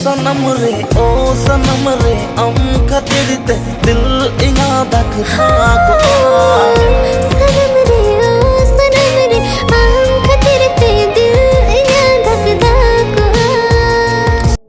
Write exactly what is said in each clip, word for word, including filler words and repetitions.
ᱥᱟᱱᱟᱢ ᱨᱮ, ᱳ ᱥᱟᱱᱟᱢ ᱨᱮ, ᱟᱢ ᱠᱷᱟᱹᱛᱤᱨ ᱛᱮ ᱫᱤᱞ ᱤᱧᱟᱹᱜ ᱫᱟᱜᱽ ᱫᱟᱜᱽ᱾ ᱥᱟᱱᱟᱢ ᱨᱮ, ᱳ ᱥᱟᱱᱟᱢ ᱨᱮ, ᱟᱢ ᱠᱷᱟᱹᱛᱤᱨ ᱛᱮ ᱫᱤᱞ ᱤᱧᱟᱹᱜ ᱫᱟᱜᱽ ᱫᱟᱜᱽ᱾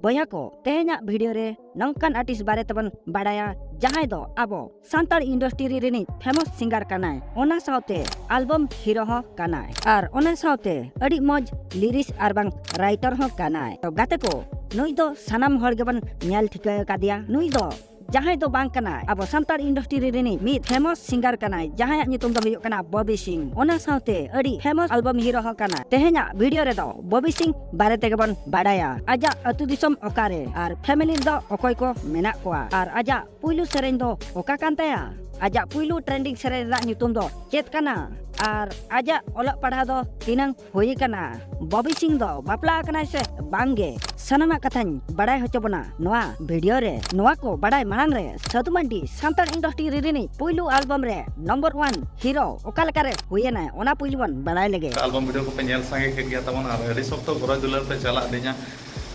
ᱵᱚᱭᱦᱟ ᱠᱚ, ᱛᱮᱦᱮᱧᱟᱜ ᱵᱷᱤᱰᱤᱭᱳ ᱨᱮ ᱱᱚᱝᱠᱟᱱ ᱟᱨᱴᱤᱥᱴ ᱵᱟᱨᱮ ᱛᱮᱵᱚᱱ ᱵᱟᱲᱟᱭᱟ, ᱡᱟᱦᱟᱸᱭ ᱫᱚ ᱟᱵᱚ ᱥᱟᱱᱛᱟᱲ ᱤᱱᱰᱟᱥᱴᱨᱤ ᱨᱤᱱᱤᱡ ᱯᱷᱮᱢᱟᱥ ᱥᱤᱝᱜᱟᱨ ᱠᱟᱱᱟᱭ, ᱚᱱᱟ ᱥᱟᱶᱛᱮ ᱟᱞᱵᱟᱢ ᱦᱤᱨᱳ ᱦᱚᱸ ᱠᱟᱱᱟᱭ, ᱟᱨ ᱚᱱᱟ ᱥᱟᱶᱛᱮ ᱟᱹᱰᱤ ᱢᱚᱡᱽ ᱞᱤᱨᱤᱠᱥ ᱟᱨ ᱵᱟᱝ ᱨᱟᱭᱴᱟᱨ ᱦᱚᱸ ᱠᱟᱱᱟᱭ᱾ ᱛᱚ ᱜᱟᱛᱮ ᱠᱚ, ᱱᱩᱭ ᱫᱚ ᱥᱟᱱᱟᱢ ᱦᱚᱲ ᱜᱮᱵᱚᱱ ᱧᱮᱞ ᱴᱷᱤᱠᱟᱹ ᱟᱠᱟᱫᱮᱭᱟ᱾ ᱱᱩᱭ ᱫᱚ ᱡᱟᱦᱟᱸᱭ ᱫᱚ ᱵᱟᱝ ᱠᱟᱱᱟᱭ, ᱟᱵᱚ ᱥᱟᱱᱛᱟᱲ ᱤᱱᱰᱟᱥᱴᱨᱤ ᱨᱤᱱᱤᱡ ᱢᱤᱫ ᱯᱷᱮᱢᱟᱥ ᱥᱤᱝᱜᱟᱨ ᱠᱟᱱᱟᱭ, ᱡᱟᱦᱟᱸᱭᱟᱜ ᱧᱩᱛᱩᱢ ᱫᱚ ᱦᱩᱭᱩᱜ ᱠᱟᱱᱟ ᱵᱚᱵᱤ ᱥᱤᱝ᱾ ᱚᱱᱟ ᱥᱟᱶᱛᱮ ᱟᱹᱰᱤ ᱯᱷᱮᱢᱟᱥ ᱟᱞᱵᱟᱢ ᱦᱤᱨᱳ ᱦᱚᱸ ᱠᱟᱱᱟᱭ᱾ ᱛᱮᱦᱮᱧᱟᱜ ᱵᱷᱤᱰᱤᱭᱳ ᱨᱮᱫᱚ ᱵᱚᱵᱤ ᱥᱤᱝ ᱵᱟᱨᱮ ᱛᱮᱜᱮ ᱵᱚᱱ ᱵᱟᱲᱟᱭᱟ, ᱟᱡᱟᱜ ᱟᱹᱛᱩ ᱫᱤᱥᱚᱢ ᱚᱠᱟᱨᱮ ᱟᱨ ᱯᱷᱮᱢᱤᱞᱤ ᱨᱮᱫᱚ ᱚᱠᱚᱭ ᱠᱚ ᱢᱮᱱᱟᱜ ᱠᱚᱣᱟ, ᱟᱨ ᱟᱡᱟᱜ ᱯᱩᱭᱞᱩ ᱥᱮᱨᱮᱧ ᱫᱚ ᱚᱠᱟ ᱠᱟᱱ ᱛᱟᱭᱟ, ᱟᱡᱟᱜ ᱯᱩᱭᱞᱩ ᱴᱨᱮᱱᱰᱤᱝ ᱥᱮᱨᱮᱧ ᱨᱮᱱᱟᱜ ᱧᱩᱛᱩᱢ ᱫᱚ ᱪᱮᱫ ᱠᱟᱱᱟ, ᱟᱨ ᱟᱡᱟᱜ ᱚᱞᱚᱜ ᱯᱟᱲᱦᱟᱣ ᱫᱚ ᱛᱤᱱᱟᱹᱝ ᱦᱩᱭ ᱟᱠᱟᱱᱟ, ᱵᱚᱵᱤ ᱥᱤᱝ ᱫᱚ ᱵᱟᱯᱞᱟ ᱟᱠᱟᱱᱟᱭ ᱥᱮ ᱵᱟᱝ ᱜᱮ, ᱥᱟᱱᱟᱢᱟᱜ ᱠᱟᱛᱷᱟᱧ ᱵᱟᱲᱟᱭ ᱦᱚᱪᱚ ᱵᱚᱱᱟ ᱱᱚᱣᱟ ᱵᱷᱤᱰᱤᱭᱳ ᱨᱮ᱾ ᱱᱚᱣᱟ ᱠᱚ ᱵᱟᱲᱟᱭ ᱢᱟᱲᱟᱝ ᱨᱮ ᱥᱟᱹᱫᱷᱩ ᱢᱟᱱᱰᱤ ᱥᱟᱱᱛᱟᱲ ᱤᱱᱰᱟᱥᱴᱨᱤ ᱨᱤᱱᱤᱡ ᱯᱩᱭᱞᱩ ᱟᱞᱵᱟᱢ ᱨᱮ ᱱᱚᱢᱵᱚᱨ ᱳᱣᱟᱱ ᱦᱤᱨᱳ ᱚᱠᱟ ᱞᱮᱠᱟᱨᱮ ᱦᱩᱭᱮᱱᱟᱭ, ᱚᱱᱟ ᱯᱩᱭᱞᱩ ᱵᱚᱱ ᱵᱟᱲᱟᱭ ᱞᱮᱜᱮ᱾ ᱟᱞᱵᱟᱢ ᱵᱷᱤᱰᱤᱭᱳ ᱠᱚᱯᱮ ᱧᱮᱞ ᱥᱟᱸᱜᱮ ᱠᱮᱫ ᱜᱮᱭᱟ ᱛᱟᱵᱚᱱ, ᱟᱨ ᱟᱹᱰᱤ ᱥᱚᱠᱛᱚ ᱜᱚᱨᱚᱡᱽ ᱫᱩᱞᱟᱹᱲ ᱯᱮ ᱪᱟᱞᱟᱜ ᱫᱤᱧᱟ᱾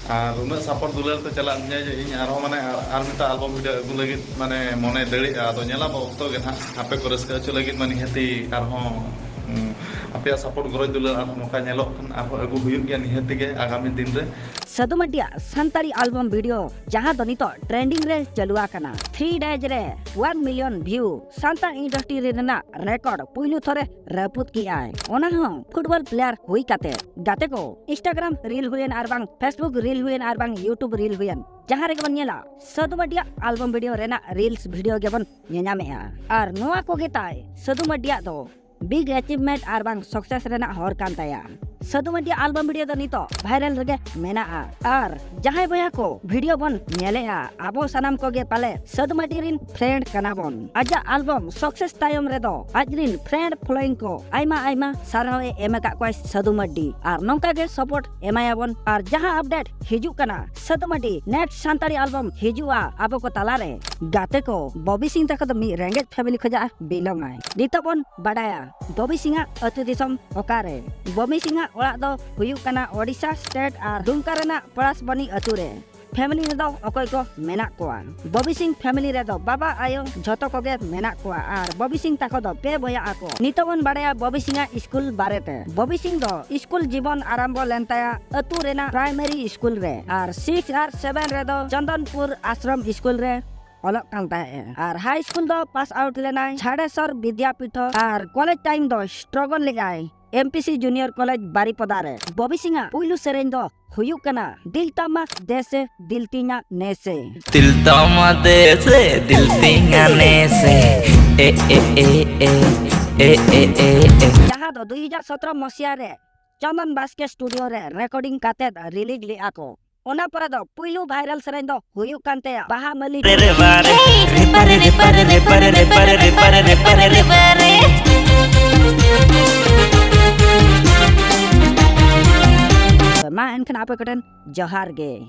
ᱟᱨ ᱩᱱᱟᱹᱜ ᱥᱟᱯᱳᱨᱴ ᱫᱩᱞᱟᱹᱲ ᱯᱮ ᱪᱟᱞᱟᱜ ᱫᱤᱧᱟ ᱡᱮ ᱤᱧ ᱟᱨᱦᱚᱸ ᱢᱟᱱᱮ ᱟᱨ, ᱟᱨ ᱢᱤᱫᱴᱟᱝ ᱟᱞᱵᱟᱢ ᱵᱷᱤᱰᱤᱭᱳ ᱟᱹᱜᱩ ᱞᱟᱹᱜᱤᱫ ᱢᱟᱱᱮ ᱢᱚᱱᱮ ᱫᱟᱲᱮᱭᱟᱜᱼᱟ᱾ ᱟᱫᱚ ᱧᱮᱞᱟᱵᱚ ᱚᱠᱛᱚ ᱜᱮ ᱱᱟᱦᱟᱜ, ᱟᱯᱮ ᱠᱚ ᱨᱟᱹᱥᱠᱟᱹ ᱦᱚᱪᱚ ᱞᱟᱹᱜᱤᱫ ᱢᱟ ᱱᱤᱦᱟᱹᱛᱤ ᱟᱨᱦᱚᱸ, ᱩᱸ, ᱟᱯᱮᱭᱟᱜ ᱥᱟᱯᱳᱨᱴ ᱜᱚᱨᱚᱡᱽ ᱫᱩᱞᱟᱹᱲ ᱟᱨᱦᱚᱸ ᱱᱚᱝᱠᱟ ᱧᱮᱞᱚᱜ ᱠᱷᱟᱱ ᱟᱨᱦᱚᱸ ᱟᱹᱜᱩ ᱦᱩᱭᱩᱜ ᱜᱮᱭᱟ ᱱᱤᱦᱟᱹᱛᱤ ᱜᱮ ᱟᱜᱟᱢᱤ ᱫᱤᱱ ᱨᱮ᱾ ᱥᱟᱹᱫᱷᱩ ᱢᱟᱹᱨᱰᱤᱭᱟᱜ ᱥᱟᱱᱛᱟᱲᱤ ᱟᱞᱵᱟᱢ ᱵᱷᱤᱰᱤᱭᱳ, ᱡᱟᱦᱟᱸ ᱫᱚ ᱱᱤᱛᱚᱜ ᱴᱨᱮᱱᱰᱤᱝ ᱨᱮ ᱪᱟᱹᱞᱩ ᱟᱠᱟᱱᱟ, ᱛᱷᱨᱤ ᱰᱮᱡᱽ ᱨᱮ ᱳᱣᱟᱱ ᱢᱤᱞᱤᱭᱚᱱ ᱵᱷᱤᱭᱩ, ᱥᱟᱱᱛᱟᱲ ᱤᱱᱰᱟᱥᱴᱨᱤ ᱨᱮᱱᱟᱜ ᱨᱮᱠᱚᱨᱰ ᱯᱩᱭᱞᱩ ᱛᱷᱚᱨᱮ ᱨᱟᱹᱯᱩᱫ ᱠᱮᱜᱼᱟᱭ, ᱚᱱᱟ ᱦᱚᱸ ᱯᱷᱩᱴᱵᱚᱞ ᱯᱞᱮᱭᱟᱨ ᱦᱩᱭ ᱠᱟᱛᱮ᱾ ᱜᱟᱛᱮ ᱠᱚ, ᱤᱱᱥᱴᱟᱜᱨᱟᱢ ᱨᱤᱞ ᱦᱩᱭᱮᱱ ᱟᱨ ᱵᱟᱝ ᱯᱷᱮᱥᱵᱩᱠ ᱨᱤᱞ ᱦᱩᱭᱮᱱ ᱟᱨ ᱵᱟᱝ ᱭᱩᱴᱩᱵᱽ ᱨᱤᱞ ᱦᱩᱭᱮᱱ, ᱡᱟᱦᱟᱸ ᱨᱮᱜᱮ ᱵᱚᱱ ᱧᱮᱞᱟ, ᱥᱟᱹᱫᱷᱩ ᱢᱟᱹᱨᱰᱤᱭᱟᱜ ᱟᱞᱵᱟᱢ ᱵᱷᱤᱰᱤᱭᱳ ᱨᱮᱱᱟᱜ ᱨᱤᱞᱥ ᱵᱷᱤᱰᱤᱭᱳ ᱜᱮᱵᱚᱱ ᱧᱮᱧᱟᱢᱮᱜᱼᱟ᱾ ᱟᱨ ᱱᱚᱣᱟ ᱠᱚᱜᱮ ᱛᱟᱭ ᱥᱟᱹᱫᱷᱩ ᱢᱟᱹᱨᱰᱤᱭᱟᱜ ᱫᱚ ᱵᱤᱜᱽ ᱮᱪᱤᱵᱷᱢᱮᱱᱴ ᱟᱨ ᱵᱟᱝ ᱥᱟᱠᱥᱮᱥ ᱨᱮᱱᱟᱜ ᱦᱚᱨ ᱠᱟᱱ ᱛᱟᱭᱟ᱾ ᱥᱟᱹᱫᱷᱩ ᱢᱟᱹᱨᱰᱤᱭᱟᱜ ᱟᱞᱵᱟᱢ ᱵᱷᱤᱰᱤᱭᱳ ᱫᱚ ᱱᱤᱛᱚᱜ ᱵᱷᱟᱭᱨᱟᱞ ᱨᱮᱜᱮ ᱢᱮᱱᱟᱜᱼᱟ᱾ ᱟᱨ ᱡᱟᱦᱟᱸᱭ ᱵᱚᱭᱦᱟ ᱠᱚ ᱵᱷᱤᱰᱤᱭᱳ ᱵᱚᱱ ᱧᱮᱞᱮᱜᱼᱟ, ᱟᱵᱚ ᱥᱟᱱᱟᱢ ᱠᱚᱜᱮ ᱯᱟᱞᱮ ᱥᱟᱹᱫᱷᱩ ᱢᱟᱹᱨᱰᱤ ᱨᱤᱱ ᱯᱷᱨᱮᱱᱰ ᱠᱟᱱᱟ ᱵᱚᱱ᱾ ᱟᱡᱟᱜ ᱟᱞᱵᱟᱢ ᱥᱟᱠᱥᱮᱥ ᱛᱟᱭᱚᱢ ᱨᱮᱫᱚ ᱟᱡ ᱨᱤᱱ ᱯᱷᱨᱮᱱᱰ ᱯᱷᱚᱞᱳᱭᱤᱝ ᱠᱚ ᱟᱭᱢᱟ ᱟᱭᱢᱟ ᱥᱟᱨᱦᱟᱣ ᱮ ᱮᱢ ᱟᱠᱟᱫ ᱠᱚᱣᱟ ᱥᱟᱹᱫᱷᱩ ᱢᱟᱹᱨᱰᱤ᱾ ᱟᱨ ᱱᱚᱝᱠᱟ ᱜᱮ ᱥᱟᱯᱳᱨᱴ ᱮᱢᱟᱭᱟᱵᱚᱱ᱾ ᱟᱨ ᱡᱟᱦᱟᱸ ᱟᱯᱰᱮᱴ ᱦᱤᱡᱩᱜ ᱠᱟᱱᱟ, ᱥᱟᱹᱫᱷᱩ ᱢᱟᱹᱨᱰᱤ ᱱᱮᱠᱥᱴ ᱥᱟᱱᱛᱟᱲᱤ ᱟᱞᱵᱟᱢ ᱦᱤᱡᱩᱜᱼᱟ ᱟᱵᱚ ᱠᱚ ᱛᱟᱞᱟᱨᱮ᱾ ᱜᱟᱛᱮ ᱠᱚ, ᱵᱚᱵᱤ ᱥᱤᱝ ᱛᱟᱠᱚ ᱫᱚ ᱢᱤᱫ ᱨᱮᱸᱜᱮᱡ ᱯᱷᱮᱢᱤᱞᱤ ᱠᱷᱚᱱᱟᱜ ᱵᱤᱞᱚᱝ ᱟᱭ᱾ ᱱᱤᱛᱚᱜ ᱵᱚᱱ ᱵᱟᱰᱟᱭᱟ ᱵᱚᱵᱤ ᱥᱤᱝ ᱟᱜ ᱟᱹᱛᱩ ᱫᱤᱥᱚᱢ ᱚᱠᱟᱨᱮ᱾ ᱵᱚᱵᱤ ᱥᱤᱝ ᱟᱜ ᱚᱲᱟᱜ ᱫᱚ ᱦᱩᱭᱩᱜ ᱠᱟᱱᱟ ᱳᱰᱤᱥᱟ ᱥᱴᱮᱴ ᱟᱨ ᱫᱩᱢᱠᱟ ᱨᱮᱱᱟᱜ ᱯᱚᱲᱟᱥᱵᱚᱱᱤ ᱟᱹᱛᱩ ᱨᱮ᱾ family ᱨᱮᱫᱚ ᱚᱠᱚᱭ ᱠᱚ ᱢᱮᱱᱟᱜ ᱠᱚᱣᱟ? ᱵᱚᱵᱤ ᱥᱤᱝ family ᱨᱮᱫᱚ ᱵᱟᱵᱟ ᱟᱭᱳ ᱡᱷᱚᱛᱚ ᱠᱚᱜᱮ ᱢᱮᱱᱟᱜ ᱠᱚᱣᱟ ᱟᱨ ᱵᱚᱵᱤ ᱥᱤᱝ ᱛᱟᱠᱚ ᱫᱚ ᱯᱮ ᱵᱚᱭᱦᱟ ᱟᱠᱚ᱾ ᱱᱤᱛᱚᱜ ᱵᱚᱱ ᱵᱟᱲᱟᱭᱟ ᱵᱚᱵᱤ ᱥᱤᱝ ᱟᱜ ᱥᱠᱩᱞ ᱵᱟᱨᱮᱛᱮ᱾ ᱵᱚᱵᱤ ᱥᱤᱝ ᱫᱚ ᱥᱠᱩᱞ ᱡᱤᱵᱚᱱ ᱟᱨᱟᱢᱵᱚ ᱞᱮᱱ ᱛᱟᱭᱟ ᱟᱹᱛᱩ ᱨᱮᱱᱟᱜ primary ᱥᱠᱩᱞ ᱨᱮ ᱟᱨ six ᱟᱨ seven ᱨᱮᱫᱚ ᱪᱚᱱᱫᱚᱱᱯᱩᱨ ᱟᱥᱨᱚᱢ ᱥᱠᱩᱞ ᱨᱮ ᱚᱞᱚᱜ ᱠᱟᱱ ᱛᱟᱦᱮᱸᱫ ᱮ᱾ ᱟᱨ high school ᱫᱚ pass out ᱞᱮᱱᱟᱭ ᱡᱷᱟᱲᱮᱥᱚᱨ ᱵᱤᱫᱽᱭᱟᱯᱤᱴᱷᱚ ᱟᱨ college time ᱫᱚ struggle ᱞᱮᱫᱟᱭ M P C Junior College ᱵᱟᱨᱤᱯᱚᱫᱟ ᱨᱮ᱾ ᱵᱚᱵᱤ ᱥᱤᱝ ᱟᱜ ᱯᱩᱭᱞᱩ ᱥᱮᱨᱮᱧ ᱫᱚ ᱦᱩᱭᱩᱜ ᱠᱟᱱᱟ ᱫᱤᱞ ᱛᱟᱢᱟ ᱫᱮᱥᱮ ᱫᱤᱞ ᱛᱤᱧᱟ ᱱᱮᱥᱮ᱾ ᱫᱤᱞ ᱛᱟᱢᱟ ᱫᱮᱥᱮ ᱫᱤᱞ ᱛᱤᱧᱟ ᱱᱮᱥᱮ ᱮ ᱮ ᱮ ᱮ ᱮ ᱮ ᱮ ᱮ ᱡᱟᱦᱟᱸ ᱫᱚ ᱫᱩᱭ ᱦᱟᱡᱟᱨ ᱥᱚᱛᱨᱚ ᱢᱚᱥᱤᱦᱟ ᱨᱮ ᱪᱚᱱᱫᱚᱱ ᱵᱟᱥᱠᱮ studio ᱨᱮ recording ᱠᱟᱛᱮᱫ release ᱞᱮᱫᱼᱟ ᱠᱚ᱾ ᱚᱱᱟ ᱯᱚᱨᱮ ᱫᱚ ᱯᱩᱭᱞᱩ viral ᱥᱮᱨᱮᱧ ᱫᱚ ᱦᱩᱭᱩᱜ ᱠᱟᱱ ᱛᱟᱭᱟ ᱵᱟᱦᱟ ᱢᱟᱹᱞᱤ᱾ ᱨᱮ ᱵᱟᱨᱮ ᱨᱮ ᱯᱟᱨᱮ ᱨᱮ ᱯᱟᱨᱮ ᱨᱮ ᱯᱟᱨᱮ ᱨᱮ ᱯᱟᱨᱮ ᱨᱮ ᱯᱟᱨᱮ ᱨᱮ ᱯᱟᱨᱮ ᱨᱮ ᱵᱟᱨᱮ᱾ ᱢᱟ ᱮᱱᱠᱷᱟᱱ ᱟᱯᱮ ᱠᱚᱴᱷᱮᱱ ᱡᱚᱦᱟᱨ ᱜᱮ᱾